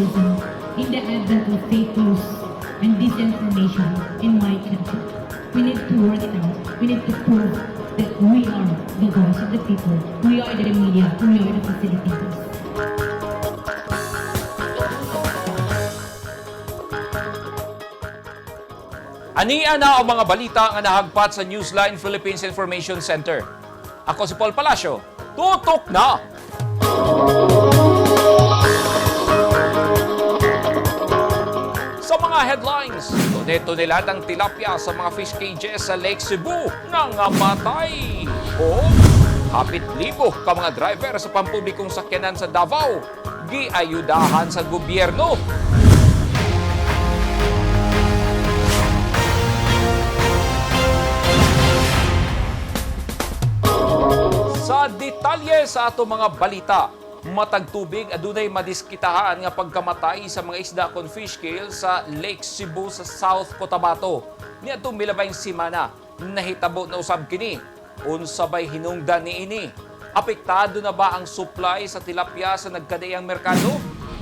journalism in the advent of fake news and disinformation in my country. We need to work it out. We need to prove that we are the voice of the people. We are the media. We are the facilitators. Ania na ang mga balita nga nahagpat sa Newsline Philippines Information Center. Ako si Paul Palacio. Tutok na! Sa mga headlines, toneto-toneladang tilapia sa mga fish cages sa Lake Cebu nangamatay. O hapit libo ka mga driver sa pampublikong sakyanan sa Davao giayudahan sa gobyerno. Sa detalye sa ato mga balita, matag tubig adunay madiskitahan nga pagkamatay sa mga isda kon fish kill sa Lake Cebu sa South Cotabato. Niadtong milabayng semana, nahitabo na usab kini. Unsa bay hinungdan niini? Apektado na ba ang supply sa tilapia sa nagkadaiyang merkado?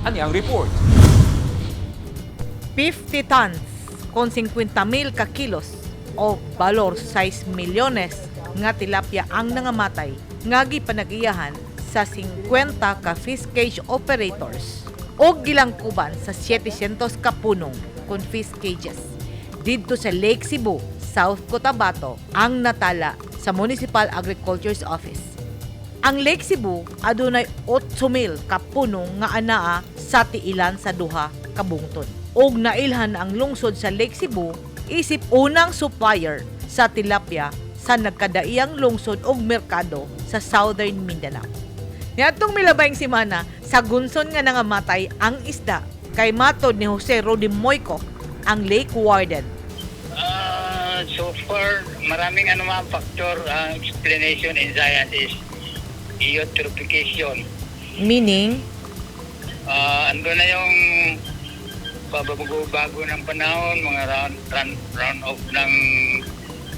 Ani ang report. 50 tons con 50 mil ka kilos o balor 6 milyones nga tilapia ang nangamatay nga gipanagiyahan sa 50 ka fish cage operators o gilangkuban sa 700 ka punong kon fish cages didto sa Lake Cebu, South Cotabato ang natala sa Municipal Agriculture's Office. Ang Lake Cebu adunay 8,000 ka punong nga anaa sa tiilan sa duha ka bungtod. Og nailhan ang lungsod sa Lake Cebu isip unang supplier sa tilapia sa nagkadaiyang lungsod og merkado sa Southern Mindanao. Niadtong milabayng semana sa gunson nga nangamatay ang isda kay matod ni Jose Rodi Moico, ang Lake Warden. So far, maraming ano mga factor. Ang explanation in science is eutrophication. Meaning, Ando na yung pabago-bago ng panahon, mga run off ng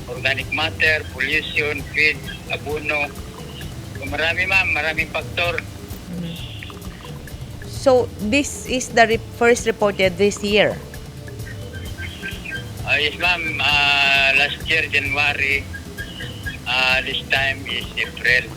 organic matter, pollution, feed, abono. So, marami ma'am, maraming factor. So this is the first reported this year. Yes ma'am, last year January, this time is April.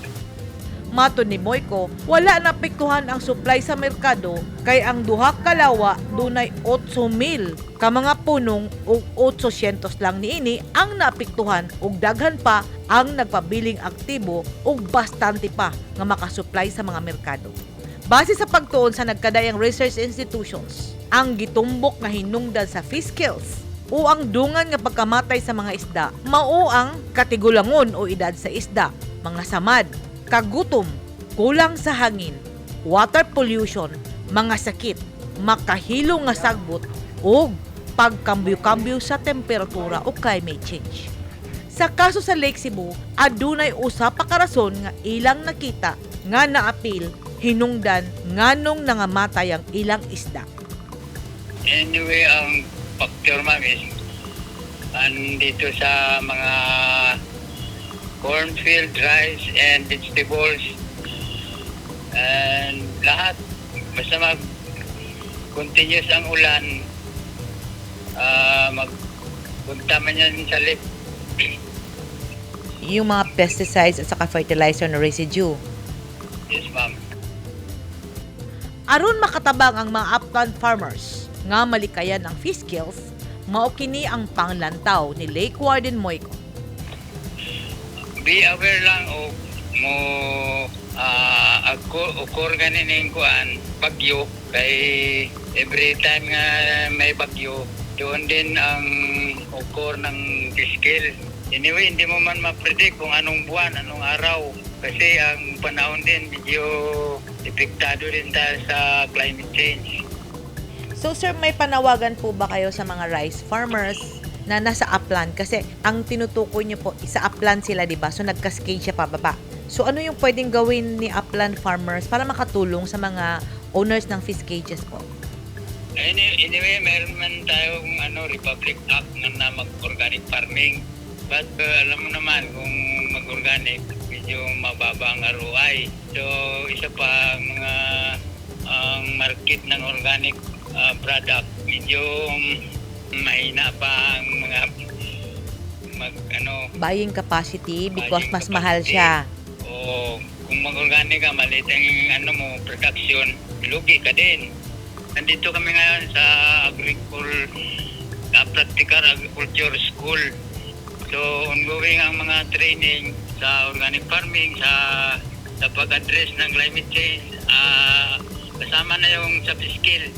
Matod ni Moico, wala napiktuhan ang supply sa merkado kay ang duha ka lawa dunay 8,000 ka mga punong ug 800 lang niini ang naapektuhan ug daghan pa ang nagpabiling aktibo ug bastante pa nga makasupply sa mga merkado. Base sa pagtuon sa nagkadayang research institutions, ang gitumbok nga hinungdan sa fish kills o ang dungan nga pagkamatay sa mga isda mao ang katigulangon o edad sa isda, mga samad, kagutom, kulang sa hangin, water pollution, mga sakit, makahilo nga sagbot ug pagkambyo-kambyo sa temperatura o climate change. Sa kaso sa Lake Cebu, adunay usa pa ka rason nga ilang nakita nga naapil hinungdan nganong nangamatay ang ilang isda. Anyway, ang factor ma'am is andito sa mga cornfield, rice, and vegetables. And lahat. Basta mag continuous ang ulan, magpunta man yan sa lake. Yung mga pesticides at saka fertilizer na residue. Yes, ma'am. Aron makatabang ang mga upland farmers nga malikayan ang fish kills, mao kini ang panglantaw ni Lake Warden Moico. Be aware lang o mo ako occur ganin ning kuan bagyo kay every time nga may bagyo doon din ang occur ng fish. Anyway, hindi mo man ma-predict kung anong buwan, anong araw kasi ang panahon din medyo epektado din tayo sa climate change. So sir, may panawagan po ba kayo sa mga rice farmers na nasa upland? Kasi ang tinutukoy niyo po, isa upland sila, di ba? So nagcascade siya pababa. So ano yung pwedeng gawin ni upland farmers para makatulong sa mga owners ng fish cages po? Anyway, meron man tayong ano, Republic Act na mag-organic farming. But alam mo naman kung mag-organic, medyo mababa ang ROI. So isa pa mga ang market market ng organic product, medyo mahina pa ang mga mag ano Buying capacity because buying mas mahal capacity. siya. O kung mag-organic ka, maliit ang ano mo, production, lugi ka din. Nandito kami ngayon sa Practical Agriculture School. So, ongoing ang mga training sa organic farming, sa pag-address ng climate change, kasama na yung sa skill.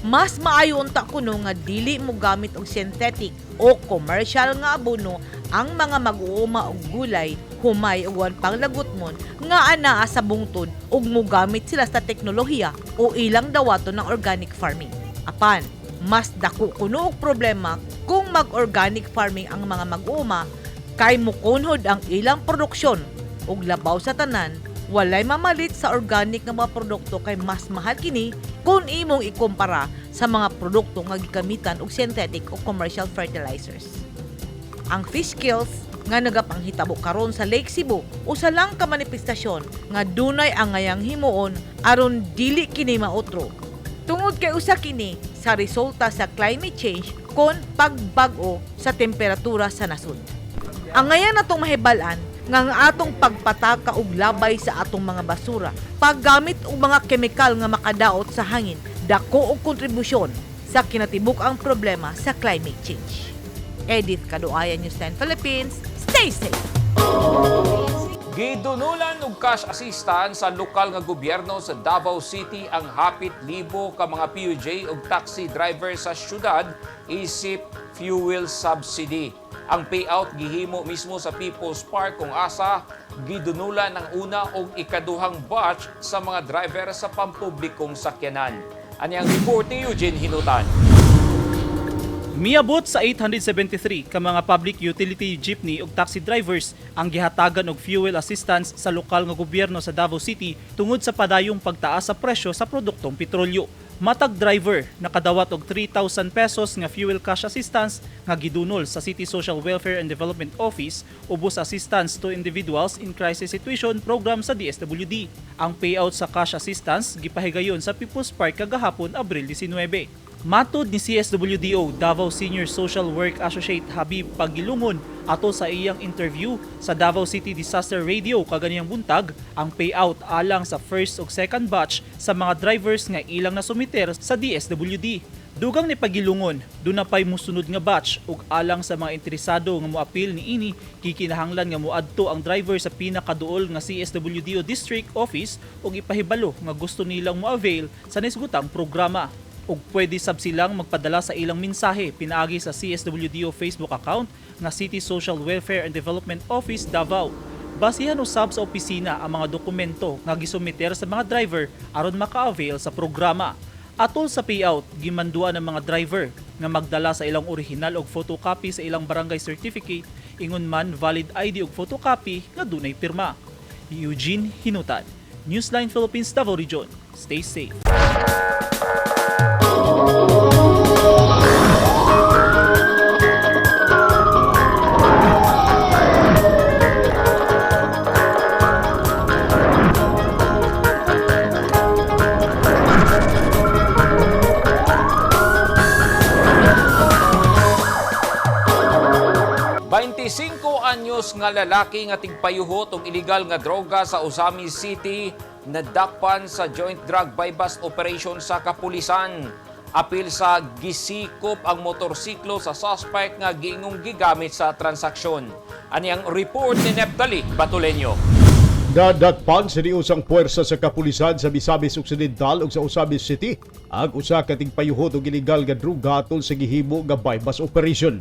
Mas maayo unta kuno nga dili mo gamit og synthetic o commercial nga abono ang mga mag-uuma og gulay, humay ug uban pang lagutmon nga anaa sa bungtod ug mogamit sila sa teknolohiya o ilang dawaton ng organic farming. Apan, mas dako kuno og problema kung mag-organic farming ang mga mag-uuma kay mukunhod ang ilang produksyon ug labaw sa tanan, walay mamalit sa organic nga mga produkto kay mas mahal kini kung imong ikumpara sa mga produkto nga gikamitan og synthetic o commercial fertilizers. Ang fish kills nga nagapanghitabo karon sa Lake Cebu usa lang ka manifestasyon nga dunay angayang himuon aron dili kini mautro. Tungod kay usa kini sa resulta sa climate change kon pagbag-o sa temperatura sa nasud. Angayan natong mahibal-an nga ang atong pagpataka og labay sa atong mga basura, paggamit og mga kemikal nga makadaot sa hangin, dako og kontribusyon sa kinatibuk-ang problema sa climate change. Edith Kaduaya, News 10 Philippines. Stay safe! Gidunulan og cash assistance sa lokal nga gobyerno sa Davao City ang hapit libo ka mga PUJ ug taxi driver sa syudad isip fuel subsidy. Ang payout gihimo mismo sa People's Park kung asa gidunulan ang una ug ikaduhang batch sa mga driver sa pampublikong sakyanan. Ani ang report ni Eugene Hinutan. Miabot sa 873 ka mga public utility jeepney ug taxi drivers ang gihatagan og fuel assistance sa lokal nga gobyerno sa Davao City tungod sa padayong pagtaas sa presyo sa produktong petrolyo. Matag driver nakadawat og 3,000 pesos nga fuel cash assistance nga gidunol sa City Social Welfare and Development Office ubos assistance to individuals in crisis situation program sa DSWD. Ang payout sa cash assistance gipahigayon sa People's Park kagahapon, Abril 19. Matod ni CSWDO Davao Senior Social Work Associate Habib Pagilungon ato sa iyang interview sa Davao City Disaster Radio kaganiyang buntag, ang payout alang sa first ug second batch sa mga drivers nga ilang nasumiter sa DSWD. Dugang ni Pagilungon, duna pay musunod nga batch ug alang sa mga interesado nga moapil niini, gikinahanglan nga moadto ang driver sa pinakaduol nga CSWDO district office ug ipahibalo nga gusto nilang moavail sa nisgutang programa ug pwede sab silang magpadala sa ilang mensahe pinaagi sa CSWDO Facebook account nga City Social Welfare and Development Office Davao. Basihan usab sa opisina ang mga dokumento nga gisumiter sa mga driver aron maka-avail sa programa. Atol sa payout, gimanduan ng mga driver nga magdala sa ilang orihinal og photocopy sa ilang barangay certificate, ingon man valid ID og photocopy nga dunay pirma. Eugene Hinutan, Newsline Philippines Davao Region. Stay safe. 25 anyos nga lalaki nga tigpayuhot og illegal nga droga sa Ozamiz City nadakpan sa joint drug buy-bust operation sa kapulisan. Apil sa gisikop ang motorsiklo sa suspect nga giingong gigamit sa transaksyon. Ani ang report ni Neptali Batuleño. Nadakpan sa niusang puwersa sa kapulisan sa Misamis Occidental ug sa Ozamiz City ang usa ka tigpayuhot og illegal nga droga atol sa gihimo nga buy-bust operation.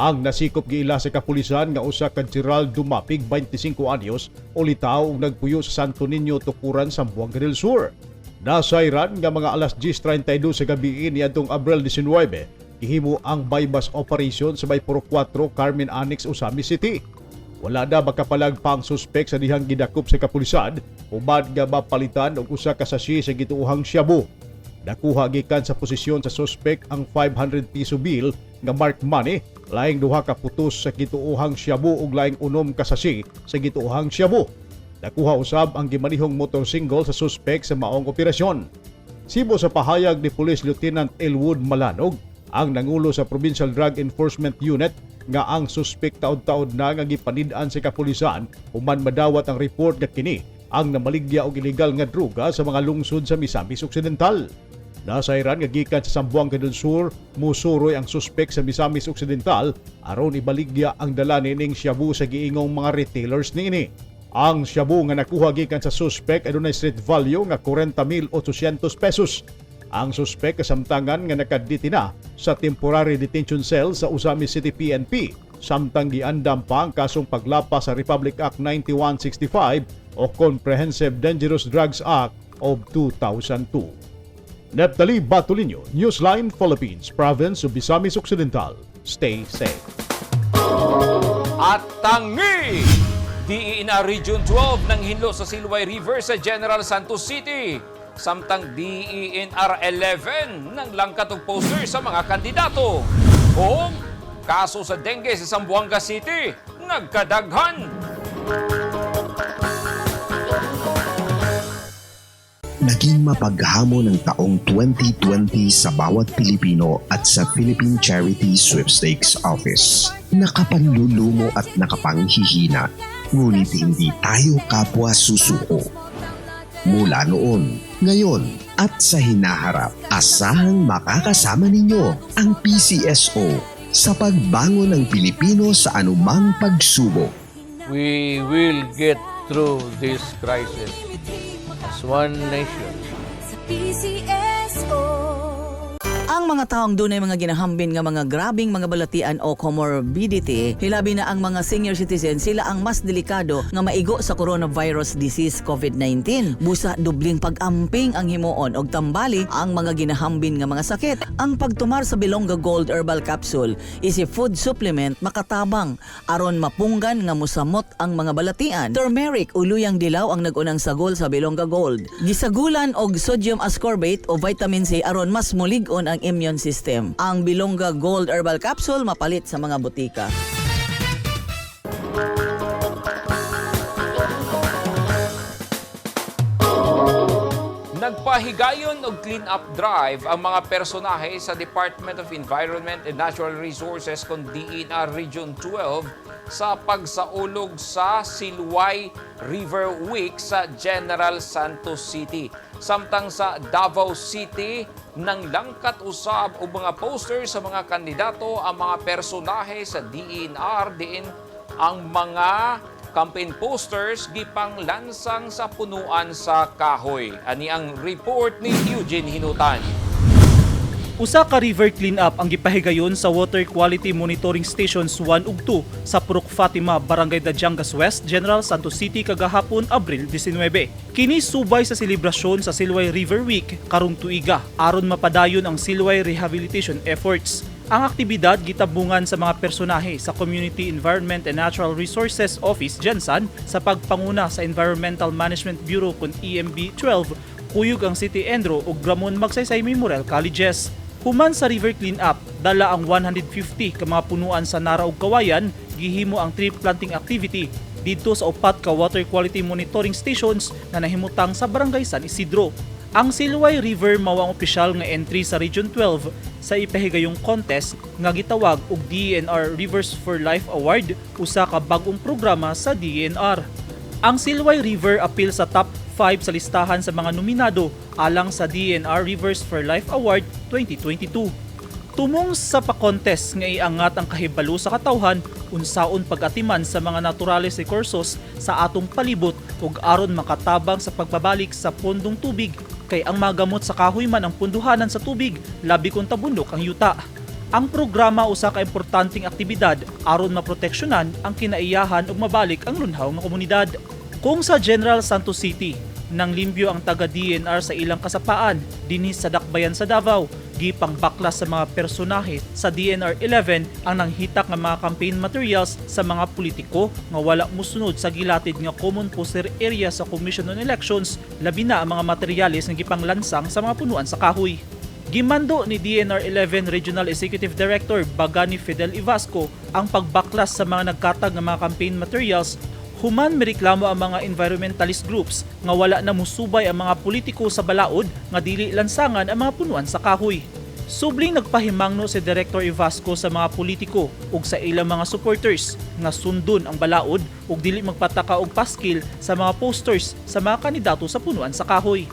Ang nasikop giila sa kapulisan nga usa ka Gerald Dumapig, 25 anyos, ulitaw ug nagpuyo sa Santo Niño, Tukuran, Zamboanga del Sur. Nasayran nga mga alas 10:32 sa gabi niadtong Abril 19, gihimo ang buy-bust operation sa may Purok 4, Carmen Annex, Ozamiz City. Wala na makapalag pa ang suspek sa dihang gidakop sa kapulisan uban nga mapalitan og usa ka sachet sa gituohang shabu. Nakuha gikan sa posisyon sa suspek ang 500 piso bill nga mark money, laing duha ka putos sa gituohang shabu ug laing 6 ka sachet sa gituohang shabu. Nakuha usab ang gimanihong motorsiklo sa suspek sa maong operasyon. Sibo sa pahayag ni Police Lieutenant Elwood Malanog, ang nangulo sa Provincial Drug Enforcement Unit, nga ang suspek taod-taod na nga gipanid-an sa kapulisan human madawat ang report nga kini ang namaligya og illegal nga droga sa mga lungsod sa Misamis Occidental. Nasayran nga gikan sa Zamboanga del Sur, musuroy ang suspek sa Misamis Occidental aron ibaligya ang dala nining shabu sa giingong mga retailers niini. Ang shabu nga nakuha gikan sa suspek adunay street value nga 40,800 pesos. Ang suspek kasamtangan nga nakaditina sa temporary detention cell sa Ozamiz City PNP samtang giandam pa ang kasong paglapas sa Republic Act 9165 o Comprehensive Dangerous Drugs Act of 2002. Neptali Batulinho, Newsline Philippines, Province of Misamis Occidental. Stay safe. At tangi! DENR Region 12 nanghinlo sa Silway River sa General Santos City. Samtang DENR 11 nang langkat og poster sa mga kandidato. Kung kaso sa dengue sa Zamboanga City, nagkadaghan. Naging mapaghamon ang taong 2020 sa bawat Pilipino at sa Philippine Charity Sweepstakes Office. Nakapanlulumo at nakapanghihina, ngunit hindi tayo kapwa susuko. Mula noon, ngayon at sa hinaharap, asahang makakasama ninyo ang PCSO sa pagbangon ng Pilipino sa anumang pagsubok. We will get through this crisis as one nation. Sa PCSO. Ang mga taong dunay mga ginahambin nga mga grabing mga balatian o comorbidity, hilabi na ang mga senior citizen, sila ang mas delikado nga maigo sa coronavirus disease COVID-19. Busa dubling pag-amping ang himuon og tambali ang mga ginahambin nga mga sakit. Ang pagtumar sa Bilongga Gold Herbal Capsule is a food supplement makatabang aron mapunggan nga musamot ang mga balatian. Turmeric o luyang dilaw ang nagunang sagol sa Bilongga Gold. Gisagulan og sodium ascorbate o vitamin C aron mas mulig-on ang immune system. Ang Bilongga Gold Herbal Capsule mapalit sa mga botika. Nagpahigayon og clean-up drive ang mga personahe sa Department of Environment and Natural Resources kon DENR Region 12 sa pagsaulog sa Silway River Week sa General Santos City. Samtang sa Davao City, nang langkat usab og mga poster sa mga kandidato ang mga personahe sa DENR diin ang mga campaign posters gipang lansang sa punuan sa kahoy. Ani ang report ni Eugene Hinutan. Usa ka river clean-up ang gipahigayon sa Water Quality Monitoring Stations 1 ug 2 sa Purok Fatima, Barangay Dadiangas West, General Santos City kagahapon, Abril 19. Kini subay sa selebrasyon sa Silway River Week karong tuiga aron mapadayon ang Silway rehabilitation efforts. Ang aktibidad gitabungan sa mga personahe sa Community Environment and Natural Resources Office GenSan sa pagpanguna sa Environmental Management Bureau kon EMB 12, kuyog ang City Endro ug Ramon Magsaysay Memorial Colleges. Human sa river clean up, dala ang 150 ka mga punuan sa nara ug kawayan, gihimo ang tree planting activity didto sa upat ka water quality monitoring stations na nahimutang sa Barangay San Isidro. Ang Silway River mao ang opisyal nga entry sa Region 12 sa ipahigayong contest nga gitawag og DENR Rivers for Life Award, usa ka bag-ong programa sa DENR. Ang Silway River apil sa top 5 sa listahan sa mga nominado alang sa DENR Rivers for Life Award 2022. Tumong sa pa-contest nga iangat ang kahibalo sa katawhan unsaon pag-atiman sa mga naturales recursos sa atong palibot ug aron makatabang sa pagbabalik sa pondong tubig, kay ang magamot sa kahoy man ang punduhanan sa tubig, labi kung tabundok ang yuta. Ang programa usa ka importanteng aktibidad aron maproteksyonan ang kinaiyahan ug mabalik ang lunhaw nga komunidad. Kung sa General Santos City, nang limpyo ang taga DENR sa ilang kasapaan dinhi sa Dakbayan sa Davao, gipang baklas sa mga personahe sa DENR 11 ang nanghitak nga mga campaign materials sa mga politiko nga wala musunod sa gilatid nga common poster area sa Commission on Elections, labi na ang mga materyales nga gipanglansang sa mga punuan sa kahoy. Gimando ni DENR 11 Regional Executive Director Bagani Fidel Ivasco ang pagbaklas sa mga nagkatag ng mga campaign materials Human mireklamo ang mga environmentalist groups nga wala na musubay ang mga politiko sa balaod nga dili lansangan ang mga punuan sa kahoy. Subling nagpahimangno si Director Evasco sa mga politiko ug sa ilang mga supporters nga sundon ang balaod ug dili magpataka og paskil sa mga posters sa mga kandidato sa punuan sa kahoy.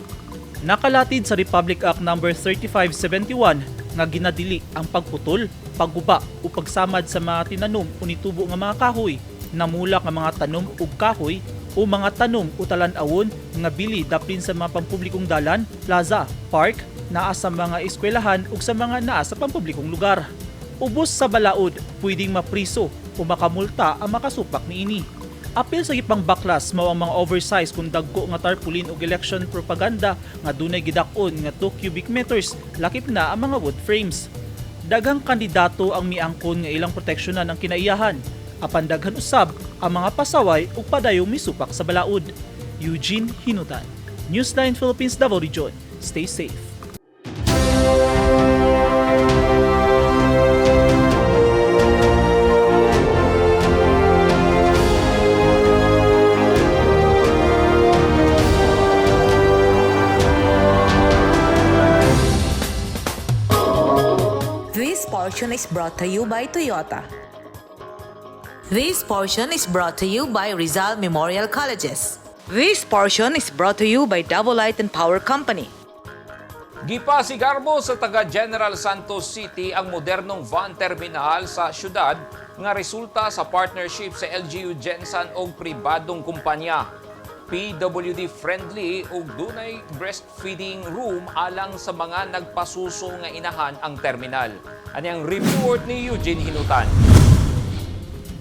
Nakalatid sa Republic Act No. 3571 nga ginadili ang pagputol, pagguba o pagsamad sa mga tinanom o nitubo nga mga kahoy, namulak nga mga tanom ug kahoy o mga tanom o talan-awon nga bili daplin sa mga pampublikong dalan, plaza, park, naa sa mga eskwelahan ug sa mga naa sa pampublikong lugar. Ubos sa balaod, pwedeng mapriso o makamulta ang makasupak niini. Apil sa gipang baklas mao ang mga oversize kung dagko nga tarpaulin og election propaganda nga dunay gidak-on nga 2 cubic meters, lakip na ang mga wood frames. Daghang kandidato ang miangkon nga ilang proteksyonan ang kinaiyahan, apan daghan usab ang mga pasaway ug padayong misupak sa balaod. Eugene Hinutan, Newsline Philippines, Davao Region. Stay safe. This portion is brought to you by Toyota. This portion is brought to you by Rizal Memorial Colleges. This portion is brought to you by Davao Light and Power Company. Gipasigarbo sa taga General Santos City ang modernong van terminal sa syudad nga resulta sa partnership sa LGU Gensan og pribadong kumpanya. PWD friendly ug dunay breastfeeding room alang sa mga nagpasuso nga inahan ang terminal. Ani ang report ni Eugene Hinutan.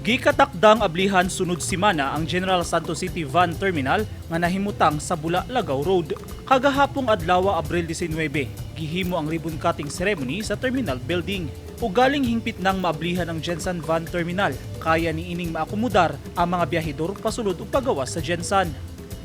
Gikatakdang ablihan sunod simana ang General Santos City Van Terminal nga nahimutang sa Bula Lagaw Road. Kagahapong adlaw, Abril 19, gihimo ang ribbon cutting ceremony sa terminal building. Ugaling hingpit nang maablihan ang Gensan Van Terminal, kaya ni ining maakomodar ang mga biyahedor pasulod ug pagawas sa Gensan.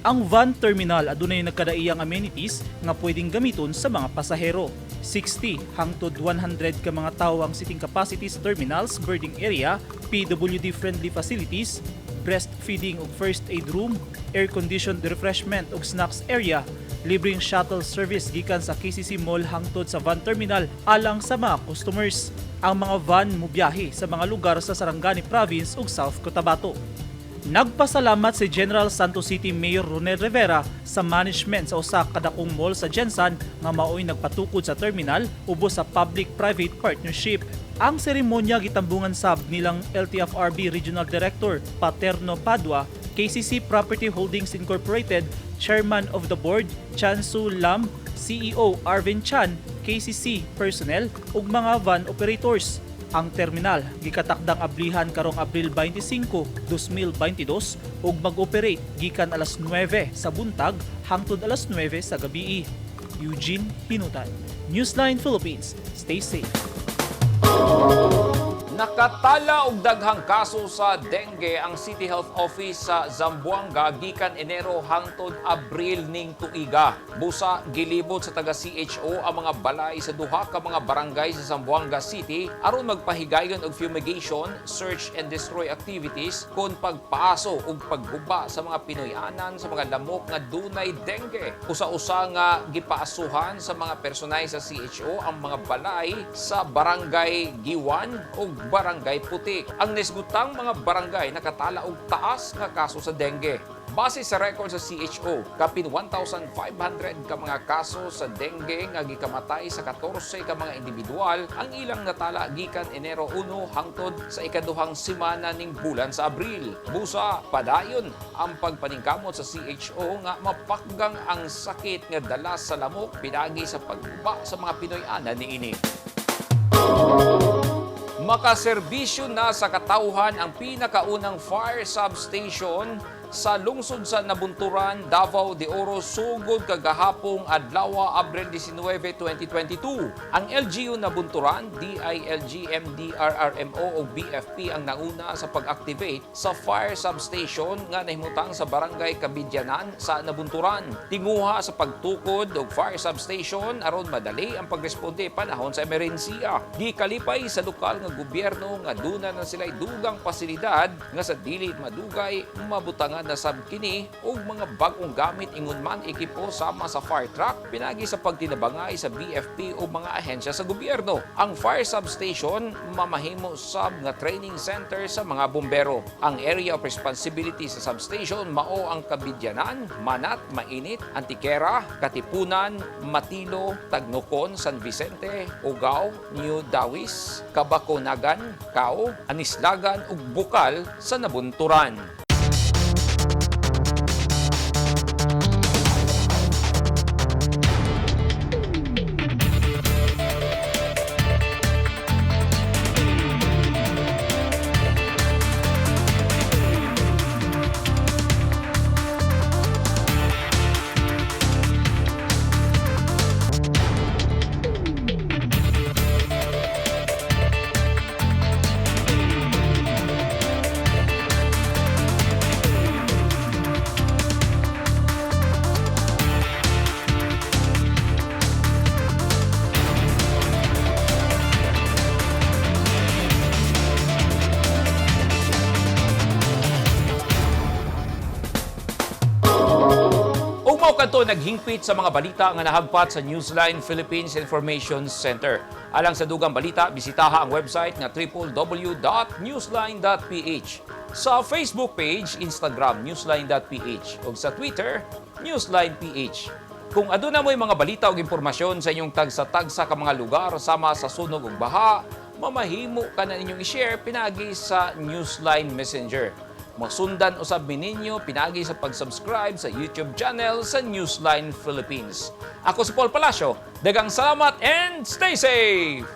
Ang van terminal adunay nagkadaiyang amenities nga pwedeng gamiton sa mga pasahero. 60 hangtod 100 ka mga tawo ang seating capacity sa terminals, boarding area, PWD friendly facilities, breastfeeding ug first aid room, air-conditioned refreshment ug snacks area, libreng shuttle service gikan sa KCC Mall hangtod sa van terminal alang sa mga customers. Ang mga van mubiyahe sa mga lugar sa Sarangani Province ug South Cotabato. Nagpasalamat si General Santos City Mayor Ronel Rivera sa management sa usa ka dakong mall sa Gensan nga maoy nagpatukod sa terminal ubos sa public-private partnership. Ang seremonya gitambungan sab nilang LTFRB Regional Director Paterno Padua, KCC Property Holdings Incorporated Chairman of the Board Chansu Lam, CEO Arvin Chan, KCC personnel ug mga van operators. Ang terminal gikatakdang ablihan karong Abril 25, 2022 ug mag-operate gikan alas 9 sa buntag hangtod alas 9 sa gabii. Eugene Hinutan, Newsline Philippines. Stay safe. Nakatala og daghang kaso sa dengue ang City Health Office sa Zamboanga gikan Enero hangtod Abril ning tuiga. Busa gilibot sa taga CHO ang mga balay sa duha ka mga barangay sa Zamboanga City aron magpahigayon og fumigation, search and destroy activities kon pagpaaso ug pagguba sa mga Pinoyanan sa mga lamok nga dunay dengue. Usa-usa nga gipaasuhan sa mga personay sa CHO ang mga balay sa Barangay Giwan ug Barangay Putik. Ang nisgutang mga barangay nakatala og taas nga kaso sa dengue. Base sa record sa CHO, kapin 1,500 ka mga kaso sa dengue nga gikamatay sa 14 ka mga individual ang ilang natala gikan Enero 1 hangtod sa ikaduhang semana ning bulan sa Abril. Busa, padayon ang pagpaningkamot sa CHO nga mapakgang ang sakit nga dala sa lamok pinaagi sa pagguba sa mga Pinoy-anan niini. Makaserbisyo na sa katawhan ang pinakaunang fire substation Sa lungsod sa Nabunturan, Davao de Oro, sugod kagahapong adlaw, Abril 19, 2022. Ang LGU Nabunturan, DILG, MDRRMO o BFP ang nauna sa pag-activate sa fire substation nga nahimutang sa Barangay Kabidyanan sa Nabunturan. Tinguha sa pagtukod og fire substation aron madali ang pagresponde panahon sa emerhensiya. Gikalipay sa lokal nga gobyerno nga duna na sila'y dugang pasilidad nga sa dili madugay mabutangan na sab kini og mga bag-ong gamit, ingon man ekipo sama sa fire truck, pinagi sa pagtinabangay sa BFP o mga ahensya sa gobyerno. Ang fire substation mamahimo sab nga training center sa mga bumbero. Ang area of responsibility sa substation mao ang Kabidyanan, Manat, Mainit, Antiquera, Katipunan, Matilo, Tagnocon, San Vicente, Ugao, New Dawis, Kabaconagan, Kao, Anislagan ug Bukal sa Nabunturan. Ug mao kadto naghingpit sa mga balita nga nahagpat sa Newsline Philippines Information Center. Alang sa dugang balita, bisitaha ang website nga www.newsline.ph. Sa Facebook page, Instagram, newsline.ph, ug sa Twitter, newsline.ph. Kung aduna mo'y mga balita o impormasyon sa inyong tagsa-tagsa ka mga lugar sama sa sunog ug baha, mamahimo ka na ninyong i-share pinagi sa Newsline Messenger. Masundan usab mi ninyo pinagi sa pag-subscribe sa YouTube channel sa Newsline Philippines. Ako si Paul Palacio. Daghang salamat and stay safe!